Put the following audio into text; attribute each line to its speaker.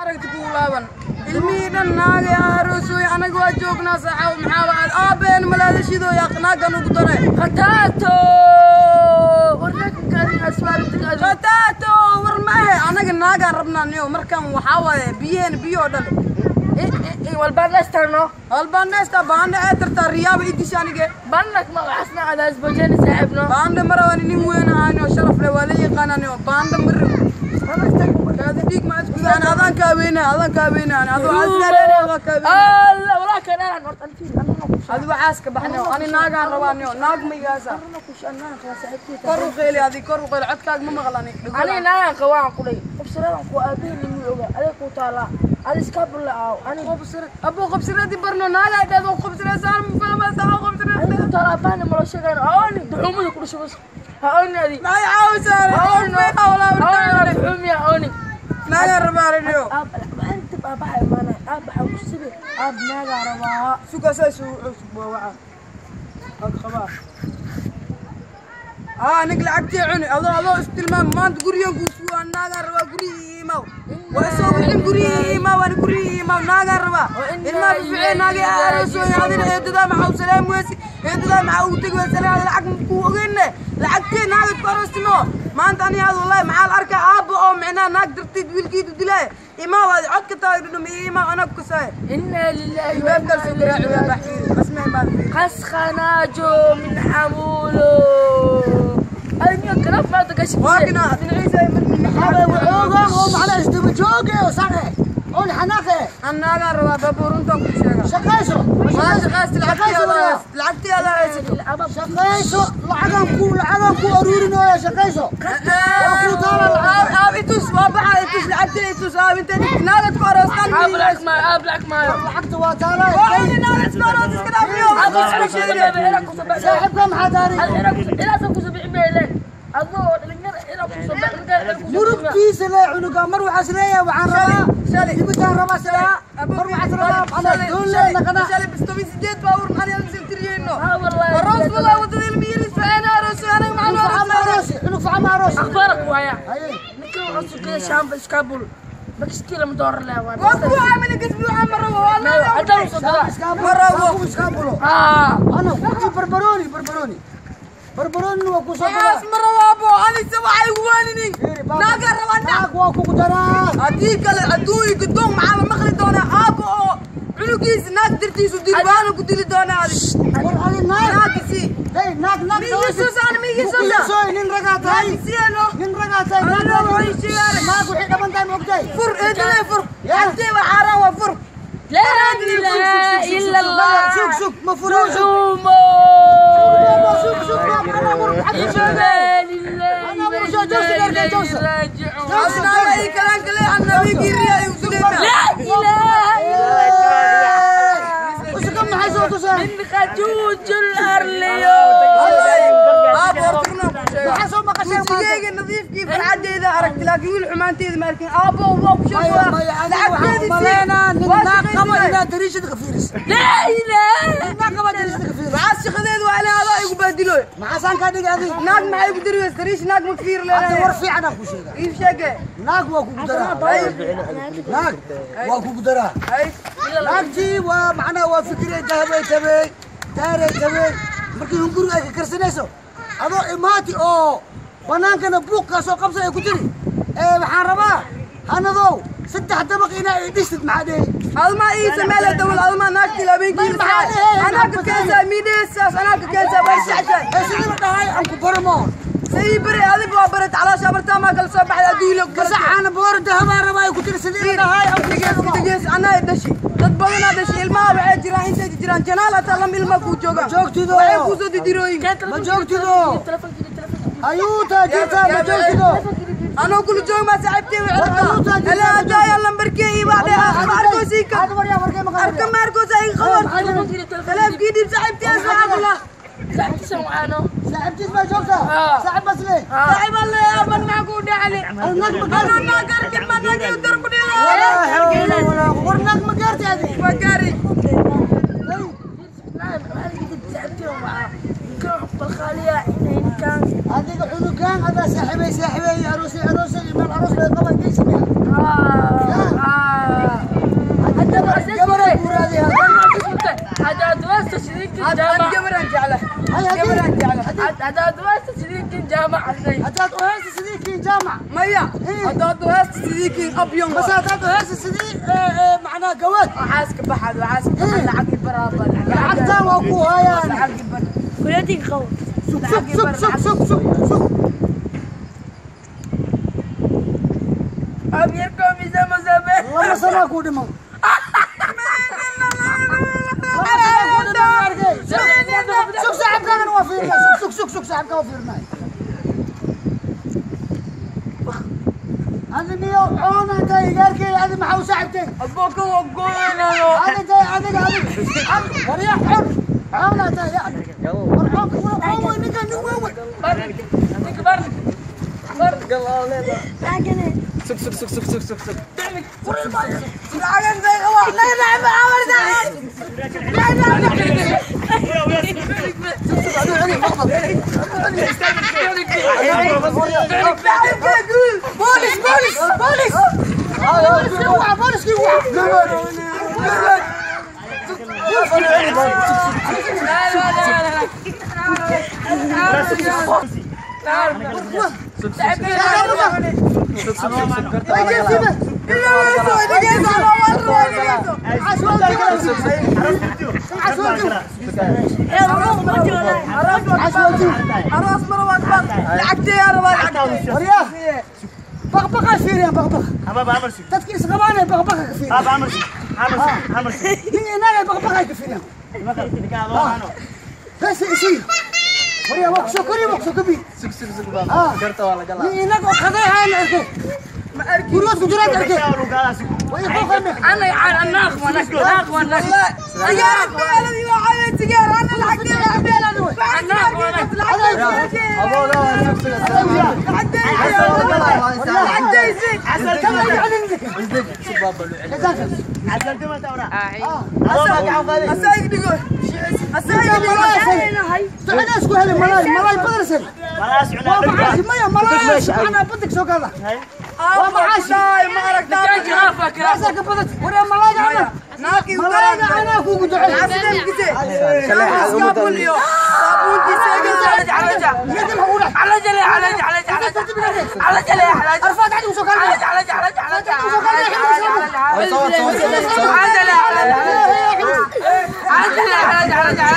Speaker 1: Aragti kugu laaban ilmihii dhan naagay aroosooy anaga waa joognaa saaxaw maxaa waa aabeen malaadashidoo yaaqnaagan ugu daray
Speaker 2: Qataato warnaka
Speaker 1: qataato war ma ahe anaga naagaan rabnaa niyo markaan waxaa waaye biyaheen biyo oo dhale
Speaker 2: walbaanestano
Speaker 1: walbaanesta baanda ee tartaa riyaaba idisha anige
Speaker 2: bannak ma waxasna adaas bojeni saaxibno
Speaker 1: baanda marawan nin weyn ahaanoo sharaf leh waa la yaqaananiyo baanda mar kaadi dhiig ma isgudaan adaan kaa weynaa adaan kaa weynaa adoo asgareene adaan kaa weynaa
Speaker 2: alla walaa kan aan horta antiin anna ku
Speaker 1: adi waxaas ka baxnay ani naagaan rabaa niyo naag ma igaasa
Speaker 2: anna ku anna qaba saaxibkii
Speaker 1: kor u qeeli adi kor u qeeli codkaaga ma maqlani
Speaker 2: ani naagaan qabaan kulay qobsiradan ku aabihii nimi oga adeeg ku taalaa adi iska bulaaw ani
Speaker 1: abo qobsiradii barno naagaa dhaado qobsirasaan ma fahmaysaa
Speaker 2: adi
Speaker 1: qobsirada
Speaker 2: ku taalaa aabahani malo sheegaan aani duxuumada ku dhasho bas haoni adi
Speaker 1: maxay caawisaa
Speaker 2: aoni duxuumiya aoni
Speaker 1: naagaan rabaa niyo
Speaker 2: aab waxaan dib aabaha imaanay aab waxaa ku sibi aab naagaa rabaa
Speaker 1: sugasaa isugu cusub waa waca ag qabaa aa nig lacagtii cuni adoo adoo istilmaam maanta gurigan kuu sugaa naagaan rabaa gurigii imaw waa soo wixin gurigii imaw ani gurigii imaw naagaan rabaa ilmaha fificee naagay aroosooy adina eedadaa maxaa u salaam weysi eedadaa maxaa ugu tegi weysi aniga lacag kuu ogeyne lacagtii naagad ku aroostimo maanta ani aad wallahi maxaa la arkaa aabba oo micnaha naag dartiid wiilkiidu dilaaye imaw adi codka tahay dhudhum iyo imaw anaa ku kasaaye
Speaker 2: inaa lilaahi wa
Speaker 1: albaabkaas
Speaker 2: inaa
Speaker 1: u garaaci waa
Speaker 2: ilayhi
Speaker 1: baxfiiri asma imaad fiiri
Speaker 2: qasqanaajo min xamuulo adniyo galab maanta gashi
Speaker 1: waakina dhinaciisa ay marmin
Speaker 3: هذا وعوقه ومعنا isdaba jooge oo saxe oo xanaaqe
Speaker 1: aan naagaan rabaa baabuuruntaan ku sheegaa
Speaker 3: shaqayso
Speaker 1: waa shaqaysta lacagtii adaa haysato
Speaker 3: shaqayso lacagan ku aruurinooya shaqayso
Speaker 1: aab itus waa baxa itus lacagtii itus aab intay naagad ku aroostaan
Speaker 2: aab lacag maayo aab lacag maayo
Speaker 3: lacagta waa taalaa
Speaker 1: waa in naagad ku aroos iska dhaafiyo
Speaker 3: saaxiibka maxaa taari murugtiisa le cunuga mar waxaas leeyahay waxaan rabaa dibitaan rabaa sidaa mar waxaas rabaa macnaa doon le naqana
Speaker 1: shalay bis 18 baabuur maxaan yaalin tiriyeyno aroos walaa wadada ilmi yariis faana aroos anaga maxaan aroos
Speaker 3: cunug facama aroos
Speaker 2: أخبارك ويا
Speaker 3: haye
Speaker 2: نكون عصو كده شامب اسكابول بكشكيلة مدور لا
Speaker 1: waa kuwa caamil kasbi waxaan ma rabo waa
Speaker 2: ما عدل صدق
Speaker 1: Marabo.
Speaker 3: iskaabulo
Speaker 2: آه
Speaker 3: ana ku barbarooni barbarooni barbarooni waa ku soo
Speaker 1: waxaas ma rabo abo anise waxay igu waaninin naagaan rabaa naag
Speaker 3: naag waa kugu daraa
Speaker 1: haddii kale adduunyo gadoon maxaa la maqli doonaa aabba oo cunugiisa naag dartiisu dili waana ku dili doonaa adi
Speaker 3: war adi naag
Speaker 1: naagisi
Speaker 3: hey naag naag
Speaker 1: Miyisuusaan, miyisuusaan.
Speaker 3: soo nin ragaa tahay
Speaker 1: naagisiyeeno
Speaker 3: nin ragaa tahay
Speaker 1: Alla waxay sheegaan.
Speaker 3: naag waxay dhaban tahay ma ogtahay
Speaker 1: fur eedadee fur lacagtee waa xaaraan waa fur
Speaker 2: لا إله إلا الله
Speaker 3: sug sug ma furin sug
Speaker 2: دحومو
Speaker 3: sug sug ana murug
Speaker 2: إنا لله
Speaker 3: أنا مرجع جوزي
Speaker 2: وإنا
Speaker 3: أرجع
Speaker 2: إليه
Speaker 3: جوزي.
Speaker 2: راجعون
Speaker 1: adi naaga ii kalaan kale annabiigii riyaa igu dilayna
Speaker 2: لا إله إلا الله
Speaker 3: usuka maxay soo tuseen
Speaker 2: من خجوج الأرليو
Speaker 1: aabba horturnaan ku sheega
Speaker 3: maxaa soo maqasheen maanta
Speaker 1: wejigeyga nadiifkii farxadeyda aragti laakiin wiil xumaanteeda ma arkin aabbo waa ku
Speaker 3: maya
Speaker 1: sheegaa
Speaker 3: maya adiga waxaan
Speaker 1: lacagteedii
Speaker 3: umaleynaa
Speaker 1: sii
Speaker 3: nin
Speaker 1: waa
Speaker 3: naag qaba
Speaker 1: shaqaysanay
Speaker 3: inaad dariishada ka fiiriso
Speaker 2: لا إله
Speaker 3: nin naag qaba dariishada ka fiiriso
Speaker 1: waxaas shaqadeedu waa inay adaa igu baadilo
Speaker 3: maxaa saan kaa dhigay adiga
Speaker 1: naag maxay igu dari weysa dariish naag ma fiir
Speaker 3: hadda war
Speaker 1: leedahay
Speaker 3: fiican aan ku sheegaa
Speaker 1: ii sheege
Speaker 3: naag waa kugu daraa naag waa kugu daraa
Speaker 1: hay
Speaker 3: naagtii waa macnaha waa fikiray dahabay tabey daaray tabey markii hunguriga ay ka karsanayso adoo imaati oo banaankana buuqkaa soo qabsan ay ku tiri ee waxaan rabaa hanadow saddex dabaq inaa i dhistid maxaa dhehi
Speaker 1: admaa ii sameele dawal admaa naagtii habeenkii
Speaker 3: Maxaa dhehe?
Speaker 1: anaa ka keensaa miidheesaas anaa ka keensaa way jeceshahay
Speaker 3: ee sidii la dhahay aan ku baro moo
Speaker 1: say bari adig waa barat caloosha bartaa maa kala soo baxday adduun la
Speaker 3: gasaxaana boor dahabaan rabaa ay ku tiri sidii la dhahay aan ku sheego moo
Speaker 1: degeys anaa dhashay dad badanaa dhashay ilmaha waxay jiraan intay jiraan janaal hataa lama ilma kuu joogaan
Speaker 3: Ma joogtido.
Speaker 1: waxay kuusoo didirooyin
Speaker 3: Ma joogtido. Ayuutaa jirtaa ma joogtido
Speaker 1: anoo kula joog maa saaxiibtay way
Speaker 3: War ayuutaa
Speaker 1: cirtaa
Speaker 3: jirtaa,
Speaker 1: ilaa
Speaker 3: ma
Speaker 1: haddaaya lambarkee ii baa dheh ma arkoosii ka
Speaker 3: Hadda waryaa warkee ma
Speaker 1: arka ma arkoosa ii qabar taleefkii dhiib saaxiibtay asoo cabdullah
Speaker 2: ساعتي سمعانو
Speaker 3: saaxiibtiis baa joogtaa
Speaker 2: Ah.
Speaker 3: saaxiib bas le
Speaker 1: saaxiib alle aban maxaa kuu dhacali
Speaker 3: naag ma gaartay
Speaker 1: anaa naag arkin ma naag iyo dar ku dhila
Speaker 3: walaa xawla walaa quwwata. War naag ma gaartay adi
Speaker 1: waa gaari
Speaker 2: كان
Speaker 3: adiga cunugaan adaa saaxiibay saaxiibay aroosay aroosay meel aroos laga qaba geysi miya
Speaker 2: آه آه Hadaad haysta sidii kin jaamac
Speaker 3: Hadaad u haysta sidii kin jaamac
Speaker 1: maya hadaad u haysta sidii kin abyan
Speaker 3: bas hadaad u haysta sidii macnaa gawaad
Speaker 2: waxaas ka baxad waxaas ka baxad lacag baraaba
Speaker 3: lacagta waa ku hayaan
Speaker 2: lacag bar
Speaker 4: kuleetig qaw
Speaker 3: sug sug sug sug sug sug
Speaker 2: abyarko mise masabe
Speaker 3: lama sana ku dhiman سوق سحب كان وفيرنا سوق سوق سوق سحب كان وفيرنا هذا نيو عون انت يقالك هذا ما حو سحبتين
Speaker 1: ابوك وقولنا
Speaker 3: هذا انت هذا هذا وريح حر عون انت يا ورحوك ورحوك نيكا نوي
Speaker 1: برك برك برك الله لا
Speaker 5: سوق سوق سوق سوق سوق سوق سوق
Speaker 1: العالم زي غوا لا لا ما لا لا بوليس بوليس بوليس
Speaker 3: بوليس بقبقة فيريا بقبقة تذكير صغبانة بقبقة فيريا هنا بقبقة فيريا بس يصير وريا وقصو كري وقصو كبي
Speaker 5: سك سك سك بابا كرتا ولا قلا
Speaker 3: هناك وخذها انا اركي
Speaker 1: ما اركي
Speaker 3: قروت قدرات اركي ويخوف
Speaker 2: انا انا اخوانك اخوانك
Speaker 1: يا ربي انا ما عملت سيجاره انا لحقني انا اخوانك
Speaker 2: على